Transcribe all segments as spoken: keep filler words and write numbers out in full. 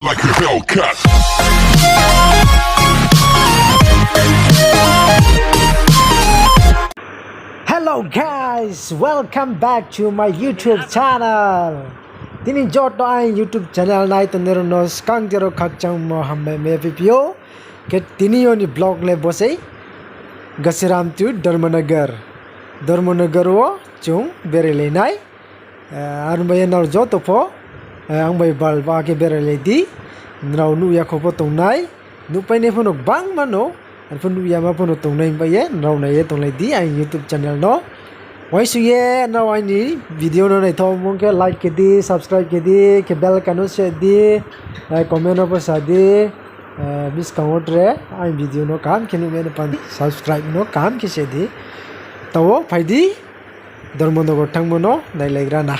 Like a Hellcat. Hello guys, welcome back to my YouTube channel. Tini joto aini YouTube channel nai tongnai rao no skang jero khakchangmo hambai mai phi phi ou. Khe tini yo ni vlog le bo sei Gasiram to Dharmanagar. Dharmanagar wo chung berai lai nai. Eh, ar bai ye nrao joto pho, eh, ang bai bal ba khe berai lai di. Nrao nuh ya kho pho tongnai, nuhpai nai pho no gbangma no, arphuh nuh ya ma pho no tongnai bai ye nrao nai ye tonglai di aini YouTube channel no. Uaingsouh ye nrao aini video no naithaoh mong khe like khe di, subscribe khe di, khe bell icon no se di, eh, comment no pho sa di, eh, buskang wo tre aini video no kaham khe nuh mai no pan subscribe no kaham khe se di. Tao phai di. Dharmanagar thanngmo no nailaigra na.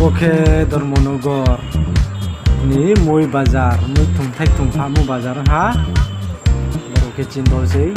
Bo khe Dharmanagar ni mui bazar, mui thungthai thungphamo bazar ha. Boro khe chini dol sei.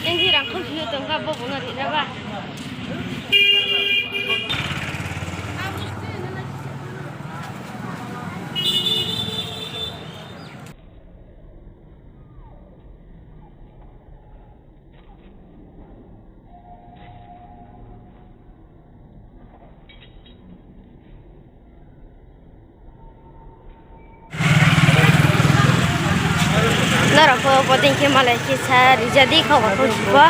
Nini rang khou sini tong kha, bo bo no ri na ba. Norok pho bodei khe malai khe sa rijadi kha, wa kho si pho.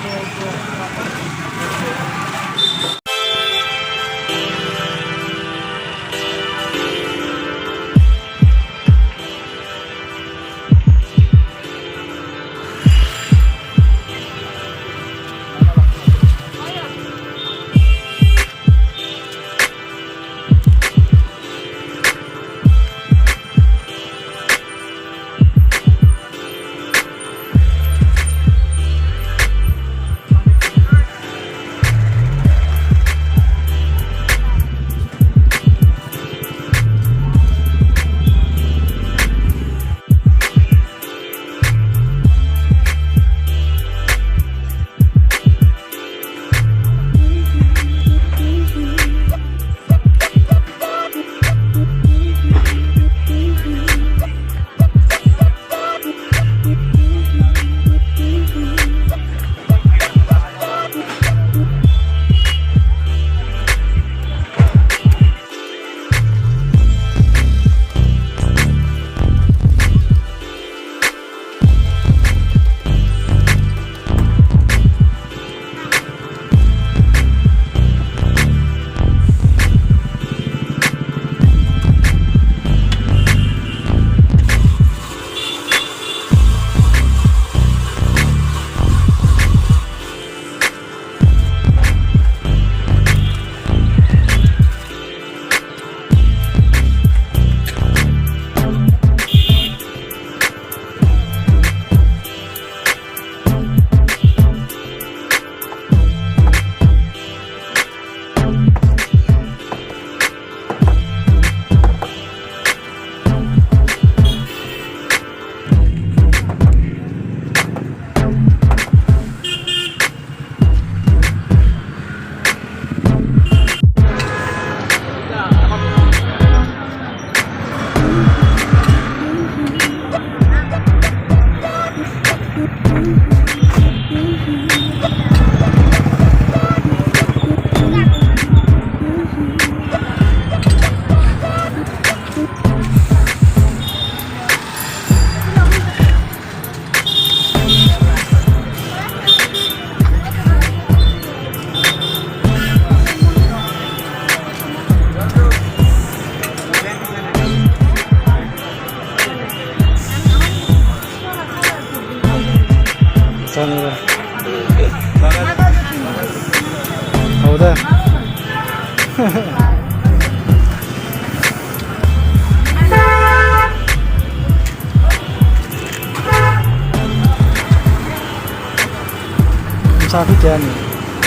Abo de.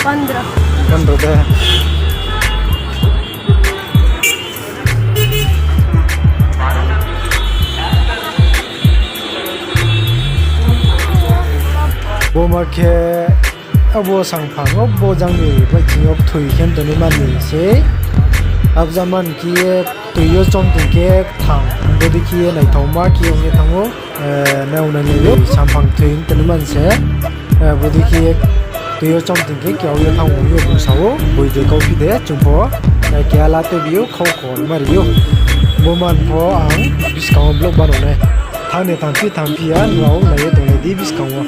Pondro. Pondro de. Bo ma khe, abo sangphang wo bo jang ni baihching yo kthoi khe tongnaima ni sei. Abo jang man khe ye tui yo chom tong khe kthang, bodei khe ye naithaoma khe ong ye thanng ou. Nai ong nai ni sangphang kthoi tongnaima ni se. Bodei khe ye tui yo chom tong khe kau ye thanng ong ye bung sa ou, boi de kauphi de chung pho keha la tuibi ou, khau kholma ri ou. Bo man pho ang buskang wo vlog bano nai. Thanng ni thanngphi thanngphi ya nrao nai ye tonglai di buskang wo.